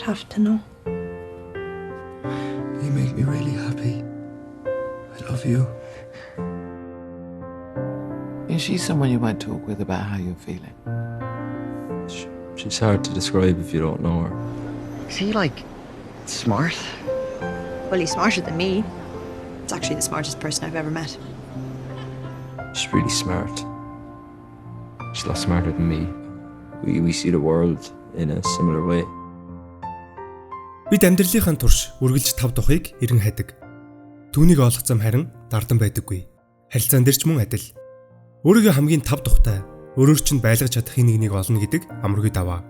have to know. You make me really happy. I love you. Is she someone you might talk with about how you're feeling? She's hard to describe if you don't know her. Is he, like, smart? Well, he's smarter than me. It's actually the smartest person I've ever met. She's really smart. She's a lot smarter than me. We see the world in a similar way. Бид амьдралынхаа турш үргэлж тав тухыг эрен хайдаг. Түүнийг олох зам харин дардан байдаггүй. Харилцаан дээр ч мөн адил. Өөрийгөө хамгийн тав тухтай, өөрөөр чинь байлгаж чадах хин нэгнийг олно гэдэг амаргүй даваа.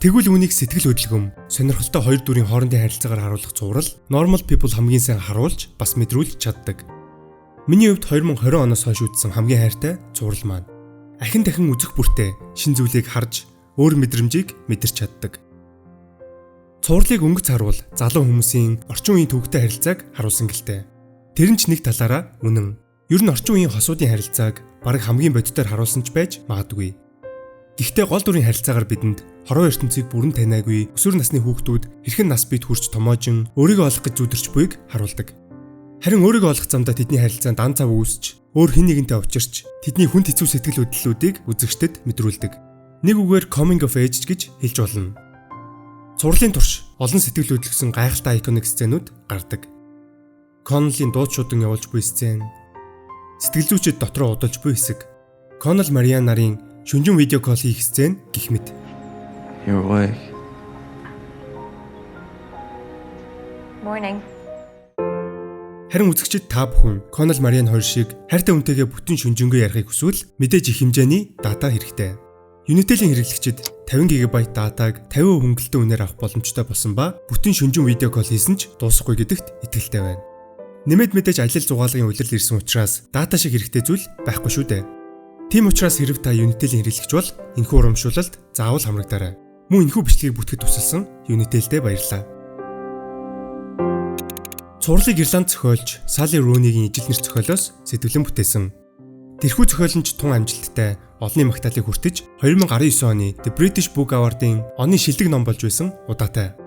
Тэгвэл үүнийг сэтгэл хөдлөм, сонирхолтой хоёр дүрийн хоорондын харилцаагаар харуулах цуврал Normal People хамгийн сайн харуулж бас мэдрүүлж чаддаг. Миний хувьд 2020 оноос хойш үзсэн хамгийн хайртай цуврал маань. Ахин дахин үзэх бүртээ шин зүйлийг харж, өөр мэдрэмжийг мэдэрч чаддаг. Цувралыг өнгөц харуул залуу хүмүүсийн орчин үеийн төвөгтэй харилцааг харуулсан гэлтэй. Тэр нь ч нэг талаараа үнэн. Ер нь орчин үеийн хосуудын харилцааг бараг хамгийн бодитоор харуулсан ч байж магадгүй. Гэхдээ гол дүрийн харилцаагаар бидэнд хорвоо ертөнцийг бүрэн таниагүй өсвөр насны хүүхдүүд хэрхэн нас бийд хүрч томоожин өөрийгөө олох гэж зүудэрч буйг харуулдаг. Харин өөрийгөө олох замдаа тэдний харилцаанд ан цав үүсч, өөр хэн нэгэнтэй учирч, тэдний хүнд хэцүү сэтгэл хөдлөлүүдийг үзэгчдэд мэдрүүлдэг. Нэг үгээр coming of age гэж хэлж болно. Цувралын турш олон сэтгэл хөдлөсөн гайхалтай iconic сценүүд гардаг. Коннеллийн дууд шудан явуулж буй сцен, сэтгэл зүйчид дотроо удалж буй хэсэг, Коннел Мариан нарын шүнжин видео call хийх сцен гэх мэт. You're awake. Morning. Харин үзэгчид та бүхэн Коннел Мариан хоёр шиг хайртай хүнтэйгээ бүтэн шүнжэнгөө ярихыг хүсвэл мэдээж их хэмжээний дата хэрэгтэй. Unitel-ийн хэрэглэгчид 50 ГБ датаг 50% хөнгөлөлтийн үнээр авах боломжтой болсон ба бүтэн шүнжин видео call хийсэн ч дуусахгүй гэдэгт итгэлтэй байна. Нэмээд мэдээж аялал зугаалгын улирал ирсэн учраас дата шиг хэрэгтэй зүйл байхгүй шүү дээ. Тийм учраас хэрв та Unitel-ийн хэрэглэгч бол энэхүү урамшуулалд заавал хамрагдаарай. Мөн энэхүү бичлэгийг бүтгэхэд тусалсан Unitel-д баярлалаа. Цувралыг Ирланд зохиолч Салли Рунигийн ижил нэр зохиолоос сэтвлэн бүтээсэн. Тэрхүү зохиол нь ч тун амжилттай олонний магтаалыг хүртэж 2019 оны The British Book Award-ын оны шилдэг ном болж байсан удаатай.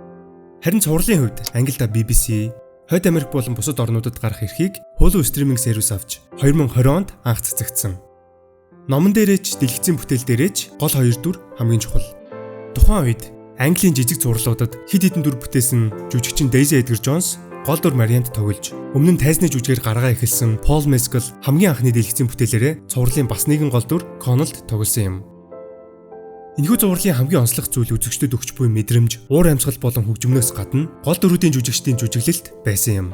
Харин цувралын хувьд Англид BBC, Хойд Америк болон бусад орнуудад гарах эрхийг Hulu streaming сервис авч 2020 онд анх цацагдсан. Номон дээрээ ч дэлгэцийн бүтээл дээрээ ч гол хоёр дүр хамгийн чухал. Тухайн үед Английн жижиг цувралуудад хэд хэдэн дүр бүтээсэн жүжигчин Daisy Edgar-Jones гол дүр Марианд тоглож, өмнө нь тайзны жүжигээр гаргаа эхэлсэн Paul Mescal хамгийн анхны дэлгэцийн бүтээлээрээ цувралын бас нэгэн гол дүр Коннелд тоглосон юм. Энэхүү цувралын хамгийн онцлог зүйл үзэгчдэд өгч буй мэдрэмж, уур амьсгал болон хөгжмнөөс гадна гол дүрүүдийн жүжигчдийн жүжиглэлт байсан юм.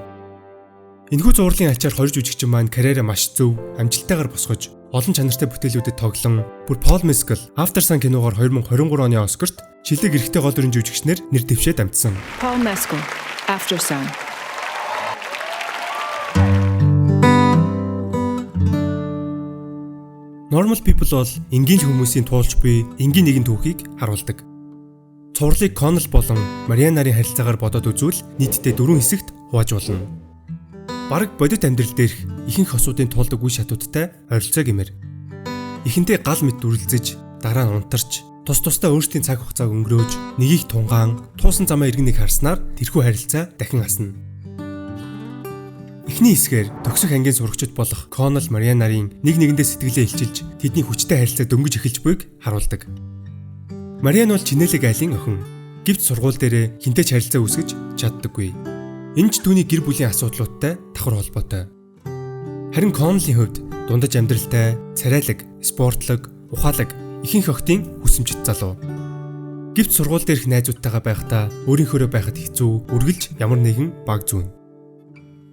Энэхүү цувралын ачаар хоёр жүжигчин маань карьераа маш зөв, амжилттайгаар босгож, олон чанартай бүтээлүүдэд тоглон, бүр Paul Mescal Aftersun киногоор 2023 оны Оскарт шилдэг эрэгтэй гол дүрийн жүжигчнэр нэр дэвшээд амжсан. Paul Mescal, Aftersun. Normal People бол энгийн л хүмүүсийн туулж буй энгийн нэгэн түүхийг харуулдаг. Цувралыг Коннел болон Мариан нарын харилцаагаар бодоод үзвэл нийтдээ 4 хэсэгт хувааж болно. Бараг бодит амьдрал дээрх ихэнх хосуудын туулдаг үе шатуудтай ойролцоо гэмээр. Эхэндээ гал мэт дүрлзэж, дараа нь унтарч, тус тусдаа өөрсдийн цаг хугацааг өнгөрөөж, нэгийг тунгаан, туусан замаа эргэн нэг харснаар тэрхүү харилцаа дахин асна. Эхний хэсгээр төгсөх ангийн сурагчид болох Коннел Мариан нарын нэг нэгэндээ сэтгэлээ илчилж, тэдний хүчтэй харилцаа дөнгөж эхэлж буйг харуулдаг. Мариан бол Чинэлэг айлын охин. Гэвч сургууль дээрээ хинтэй ч харилцаа үүсгэж чаддаггүй. Энэ ч түүний гэр бүлийн асуудлуудтай давхар холбоотой. Харин Коннелийн хувьд дундаж амьдралтай, царайлаг, спортлог, ухаалаг, ихэнх охидын хүсэмжит залуу. Гэвч сургууль дээрх найзуудтайгаа байхдаа өөрийнхөөрөө байхад хэцүү, үргэлж ямар нэгэн баг зүүнэ.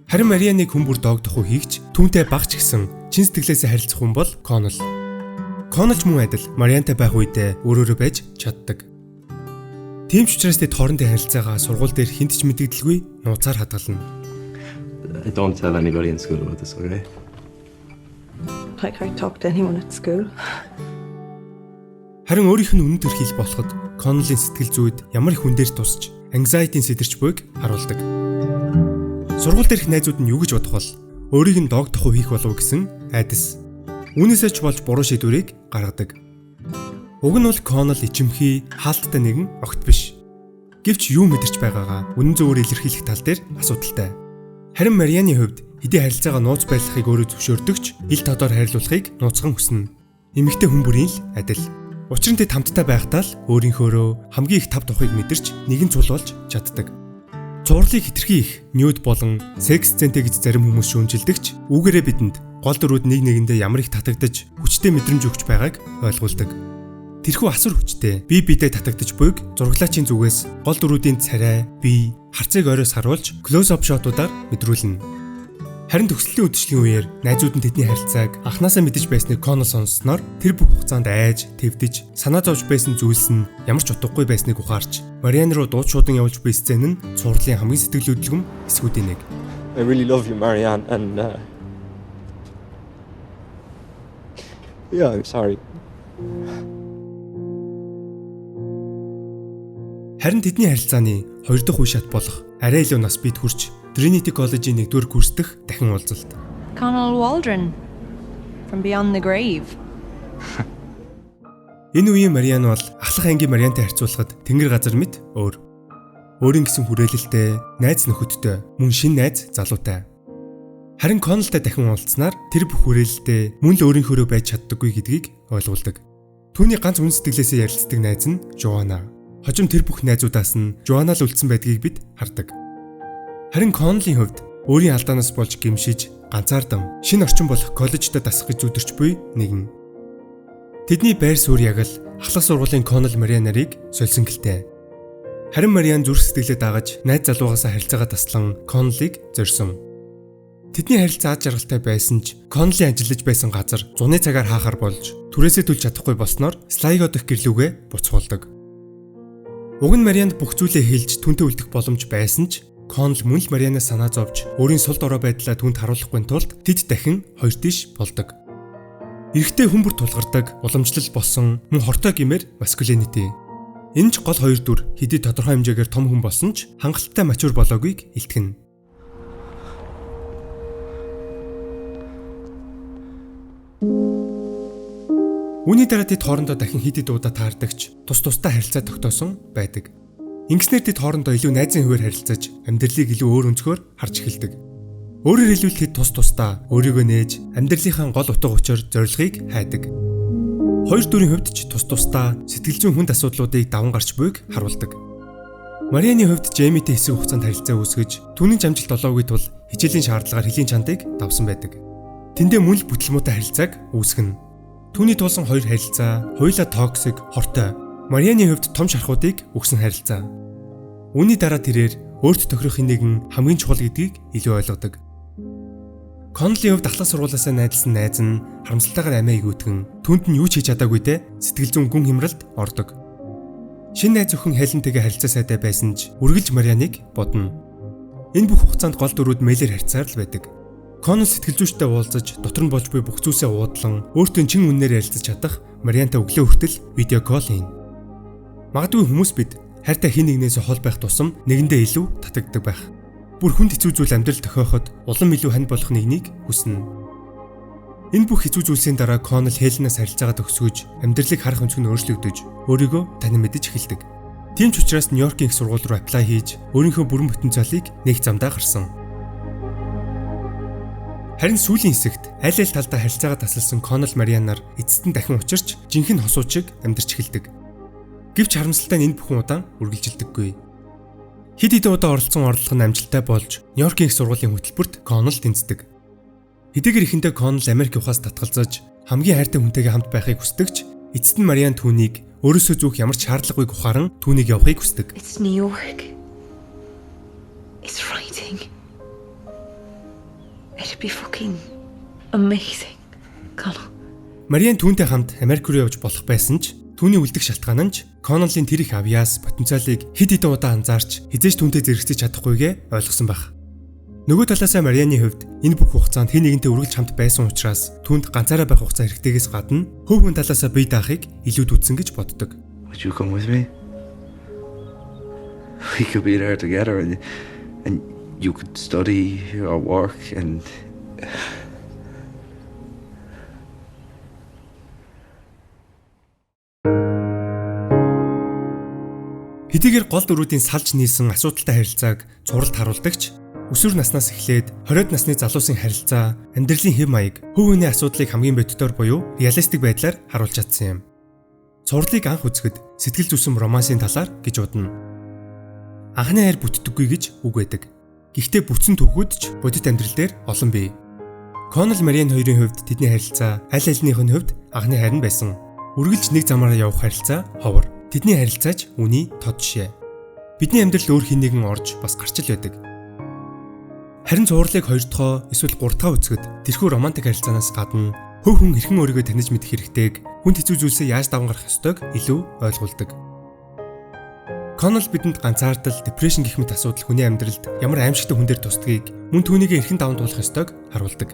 Харин Марианыг хүн бүр догдох уу хийгч түүнтэй баг ч гэсэн чин сэтгэлээсээ харилцах хүн бол Коннел. Коннел ч мөн адил Мариантай байх үедээ өөрөөрөө байж чаддаг. Тийм ч учраас тэд хоорондын харилцаагаа сургууль дээр хэнд ч мэдэгдэлгүй нууцаар хадгална. I don't tell anybody in school about this, okay? Like I talk to anyone at school. Харин өөрийнх нь үнэн төрхийг болоход Коннелийн сэтгэл зүйд ямар их хүн дээр тусч anxiety-ийн сэтэрч буйг харуулдаг. Сургууль дээрх найзууд нь юу гэж бодох бол өөрийг нь догдох уу хийх болов гэсэн айдас. Үүнээсээ ч болж буруу шийдвэрийг гаргадаг. Уг нь бол Коннел ичимхий, хаалттай нэгэн огт биш. Гэвч юу мэдэрч байгаагаа үнэн зөвөөр илэрхийлэх тал дээр асуудалтай. Харин Марианы хувьд хэдий харилцаагаа нууц байлгахыг өөрөө зөвшөөрдөг ч ил тодор харилцуулахыг нууцхан хүснэ. Эмэгтэй хүн бүрийн л адил. Учир нь тэд хамтдаа байхдаа л өөрийнхөөрөө хамгийн их тав тухыг мэдэрч нэгэн цул болж чаддаг. Цувралыг хэтэрхий их нюд болон секс сцентэй гэж зарим хүмүүс шүүмжилдэг ч үүгээрээ бидэнд гол дүрүүд нэг нэгэндээ ямар их татагдаж хүчтэй мэдрэмж өгч байгааг ойлгуулдаг. Тэрхүү асар хүчтэй бие биедээ татагдаж буйг зураглаачийн зүгээс гол дүрүүдийн царай, бие, харцыг оройс харуулж close up shot-уудаар мэдрүүлнэ. Харин төгслийн үдшлийн үеэр найзууд нь тэдний харилцааг анханасаа мэдэж байсныг Коннелл сонссноор тэр бүх хугацаанд айж, твдэж, санаа зовж байсан зүйлс нь ямар ч утгагүй байсныг ухаарч Мариан руу дууд шуудан явуулж буй сцен нь цувралын хамгийн сэтгэл хөдлөм хэсгүүдийн нэг. I really love you, Marianne, and yeah, I'm sorry. Харин тэдний харилцааны хоёр дахь үе шат болох арай илүү нас бид хүрч Trinity College-ийн 1-р курс дэх дахин уулзалт. Connell Waldron from beyond the grave. Энэ үеийн Мариан бол ахлах ангийн Мариантай харьцуулахад тэнгэр газар мэт өөр. Өөрийн гэсэн хүрээлэлтэй, найз нөхөдтэй, мөн шин найз залуутай. Харин Коннеллтай дахин уулзсанаар тэр бүх хүрээлэлтэй мөн л өөрийнхөөрөө байж чаддаггүй гэдгийг ойлгуулдаг. Түүний ганц үнэн сэтгэлээсээ ярилцдаг найз нь Жоанна. Хожим тэр бүх найзуудаас нь Жоанна л үлдсэн байдгийг бид хардаг. Харин Коннеллийн хувьд өөрийн алдаанаас болж гэмшиж, ганцаардан шинэ орчин болох коллежид дасах гэж зүдэрч буй нэгэн. Тэдний байр суурь яг л ахлах сургуулийн Коннелл Мариан нарыг сольсон гэлтэй. Харин Мариан зүрх сэтгэлээ дагаж найз залуугаасаа харилцаагаа таслан Коннеллийг зорьсон. Тэдний харилцаа аз жаргалтай байсан ч Коннеллийн ажиллаж байсан газар зуны цагаар хаахар болж түрээсээ төлж чадахгүй болсноор Слайго дэх гэрлүүгээ буцуулдаг. Уг нь Марианд бүх зүйлээ хэлж түнтэй үлдэх боломж байсан ч Коннелл мөн л Марианаас санаа зовж өөрийн сул дорой байдлаа түнд харуулахгүй тулд тэд дахин хоёр тийш болдог. Эрэгтэй хүн бүр тулгардаг, уламжлал болсон мөн хортой гэмээр masculinity. Энэ ч гол хоёр дүр хэдий тодорхой хэмжээгээр том хүн болсон ч хангалттай mature болоогүйг илтгэнэ. Үүний дараа тэд хоорондоо дахин хэд хэд удаа таардагч тус тусдаа харилцаа тогтоосон байдаг. Ингэснээр тэд хоорондоо илүү найзын хуваар харилцаж, амьдралыг илүү өөр өнцгөр харж эхэлдэг. Өөрөөр хэлбэл тэд тус тусдаа өөрийгөө нээж, амьдралынхаа гол утга учир зорилгыг хайдаг. Хоёр дүрийн хувьд ч тус тусдаа сэтгэл зүйн хүнд асуудлуудыг даван гарч буйг харуулдаг. Марианы хувьд Джеймитэй хэсэг хугацаанд харилцаа үүсгэж, түүний ч амжилт олоогүй тул хичээлийн шаардлагаар хөлийн чандыг давсан байдаг. Тэндээ мөн л бүтэл муутай харилцааг үүсгэнэ. Түүний туулсан хоёр харилцаа хоёулаа toxic, хортой. Марианы хувьд том шархуудыг өгсөн харилцаа. Үүний дараа тэрээр өөрт тохирох нэгэн хамгийн чухал гэдгийг илүү ойлгодог. Коннеллийн хувьд ахлах сургуулиасаа найдалсан найз нь харамсалтайгаар амиа эгүүтгэн түүнд нь юу ч хийж чадаагүй дээ сэтгэл зүйн гүн хямралд ордог. Шинэ найз өхөн Хелентэйгээ харилцаа сайтай байсан ч үргэлж Марианыг бодно. Энэ бүх хугацаанд гол дүрүүд мэйлээр харьцаар л байдаг. Коннелл сэтгэл зүйчтэй уулзаж дотор нь болж буй бүх зүйлсээ уудлан өөртөө чин үннээр ярилцаж чадах Мариантай өглөө хүртэл видео кол хийнэ. Магадгүй хүмүүс бид хайртай хин нэгнээс хол байх тусам нэгэндээ илүү татагддаг байх. Бүр хүнд хэцүү зүйл амьдрал тохиоход улам илүү ханд болох нэгнийг хүснэ. Энэ бүх хэцүү зүйлсийн дараа Коннелл Хеленаас харилцаагаа төгсгөж, амьдралыг харах өнцөг нь өөрчлөгдөж, өөрийгөө танин мэдэж эхэлдэг. Тийм ч учраас Нью-Йоркийн их сургууль руу apply хийж, өөрийнхөө бүрэн потенциалыг нэг замдаа гарсан. Харин сүүлийн хэсэгт аль аль талдаа харилцаагаа тасалсан Коннелл Марианаар эцэст нь дахин учирч, жинхэнэ хосууд шиг амьдарч эхэлдэг. Гэвч харамсалтай нь энэ бүхэн удаан үргэлжилдэггүй. Хэд хэдэн удаа оролцсон орлого нь амжилттай болж, Нью-Йоркийн их сургуулийн хөтөлбөрт Коннелл тэнцдэг. Хэдийгээр эхэндээ Коннелл Америк явахаас татгалзаж, хамгийн хайртай хүнтэйгээ хамт байхыг хүсдэг ч эцэст нь Мариан түүнийг өөрөөсөө зүүх ямар ч шаардлагагүйг ухааран түүнийг явахыг хүсдэг. It's New York. It's writing. It'd be fucking amazing, Connell. Мариан түүнтэй хамт Америк руу явж болох байсан ч түүний үлдэх шалтгаан нь ч Коннеллийн тэр их авьяас потенциалыг хэд хэдэн удаа анзаарч хэзээ ч түүнтэй зэрэгцэж чадахгүйгээ ойлгосон байх. Нөгөө талаасаа Марианы хувьд энэ бүх хугацаанд хэн нэгэнтэй үргэлж хамт байсан учраас түүнд ганцаараа байх хугацаа хэрэгтэйгээс гадна хөв хүн талаасаа бие даахыг илүү үтсэн гэж боддог. Would you come with me? We could be there together and you could study or work and Хэдийгээр гол дүрүүдийн салж нийсэн асуудалтай харилцааг цувралд харуулдагч өсвөр наснаас эхлээд 20-од насны залуусын харилцаа, амьдралын хэв маяг, хувь хүний асуудлыг хамгийн бодитоор буюу реалистик байдлаар харуулж чадсан юм. Цувралыг анх үзэхэд сэтгэл зүсэн романсын талаар гэж удна. Анхны хайр бүтдэггүй гэж үг байдаг. Гэхдээ бүтсэн түүхүүд ч бодит амьдрал дээр олон бий. Коннелл Мариан хоёрын хувьд тэдний харилцаа аль альных нь хувьд анхны хайр нь байсан. Үргэлж нэг замаараа явах харилцаа ховор. Тэдний харилцаач үүний тод жишээ. Бидний амьдрал өөр хэн нэгэн орж бас гарч л байдаг. Харин цувралыг 2 дахь эсвэл 3 дахь үзэхэд тэрхүү романтик харилцаанаас гадна хувь хүн хэрхэн өөрийгөө таних мэдэх хэрэгтэйг, хүнд хэцүү зүйлсээ яаж даван гарах ёстойг илүү ойлгуулдаг. Коннелл бидэнд ганцаардал, депрешн гэх мэт асуудал хүний амьдралд ямар аимшигтай хүн дээр тусдгийг, мөн түүнийг хэрхэн даван туулах ёстойг харуулдаг.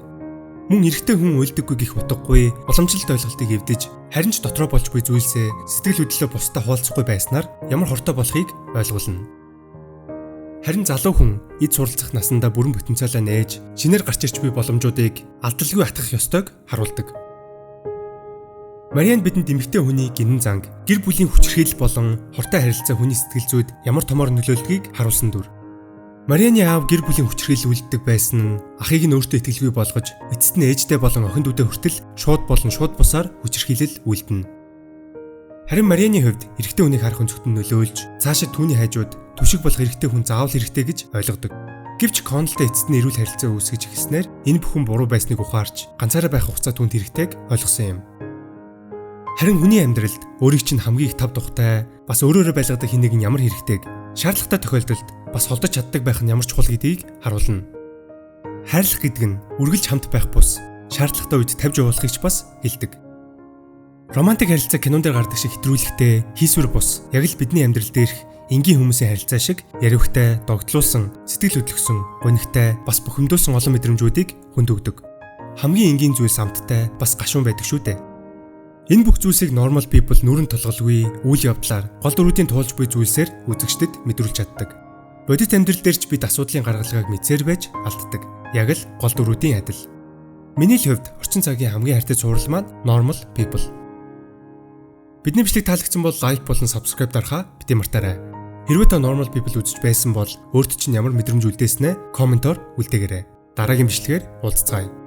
Мөн эрэгтэй хүн уйлдаггүй гэх утгагүй, уламжлалт ойлголтыг эвдэж, харин ч дотроо болж буй зүйлсээ сэтгэл хөдлөлөө бусдад хуваалцахгүй байснаар ямар хортой болохыг ойлгуулна. Харин залуу хүн эд суралцах насандаа бүрэн потенциалаа нээж, шинээр гарч ирж буй боломжуудыг алдалгүй атгах ёстойг харуулдаг. Мариан бидэнд эмэгтэй хүний гинэн занг, гэр бүлийн хүчирхийлэл болон хортой харилцаа хүний сэтгэл зүйд ямар томоор нөлөөлдгийг харуулсан дүр. Марианы аав гэр бүлийн хүчирхийлэл үлддэг байсан нь ахыг нь өөртөө итгэлгүй болгож, эцэст нь ээжтэй болон охин дүүдээ хүртэл шууд болон шууд бусаар хүчирхийлэл үлдэнэ. Харин Марианы хувьд эрэгтэй хүнийг харах өнцөгт нь нөлөөлж, цаашид түүний хайжууд түшиг болох эрэгтэй хүн заавал хэрэгтэй гэж ойлгодог. Гэвч Коннеллтэй эцэст нь эрүүл харилцаа үүсгэж эхэлснээр энэ бүхэн буруу байсныг ухаарч, ганцаараа байх хугацаа түүнд хэрэгтэйг ойлгосон юм. Харин хүний амьдралд өөрийг чинь хамгийн их тав тухтай, бас өөрөөрөө байлгадаг хэн нэгэн ямар хэрэгтэйг, шаардлагатай тохиолдолд бас холдож чаддаг байх нь ямар чухал гэдгийг харуулна. Хайрлах гэдэг нь үргэлж хамт байх бус, шаардлагатай үед тавьж явуулахыг ч бас хэлдэг. Романтик харилцаа кинон дээр гардаг шиг хэтрүүлэгтэй, хийсвэр бус, яг л бидний амьдрал дээрх энгийн хүмүүсийн харилцаа шиг яривхтай, догтлуулсан, сэтгэл хөдлөсөн, гонигтай, бас бухимдуулсан олон мэдрэмжүүдийг хүнд өгдөг. Хамгийн энгийн зүйлс амттай, бас гашуун байдаг шүү дээ. Энэ бүх зүйлсийг normal people нүрэн толголгүй үйл явдлаар гол дүрүүдийн туулж буй зүйлсээр үзэгчдэд мэдрүүлж чаддаг. Бодит амьдрал дээр ч бид асуудлын гаргалгааг мэдсээр байж алддаг. Яг л гол дүрүүдийн адил. Миний л хувьд орчин цагийн хамгийн хайртай цуврал маань normal people. Бидний бичлэг таалагдсан бол лайк болон subscribe дарахаа битгий мартаарай. Хэрвээ та normal people үзэж байсан бол өөрт чинь ямар мэдрэмж үлдээснээ комментоор үлдээгээрэй. Дараагийн бичлэгээр уулзцгаая.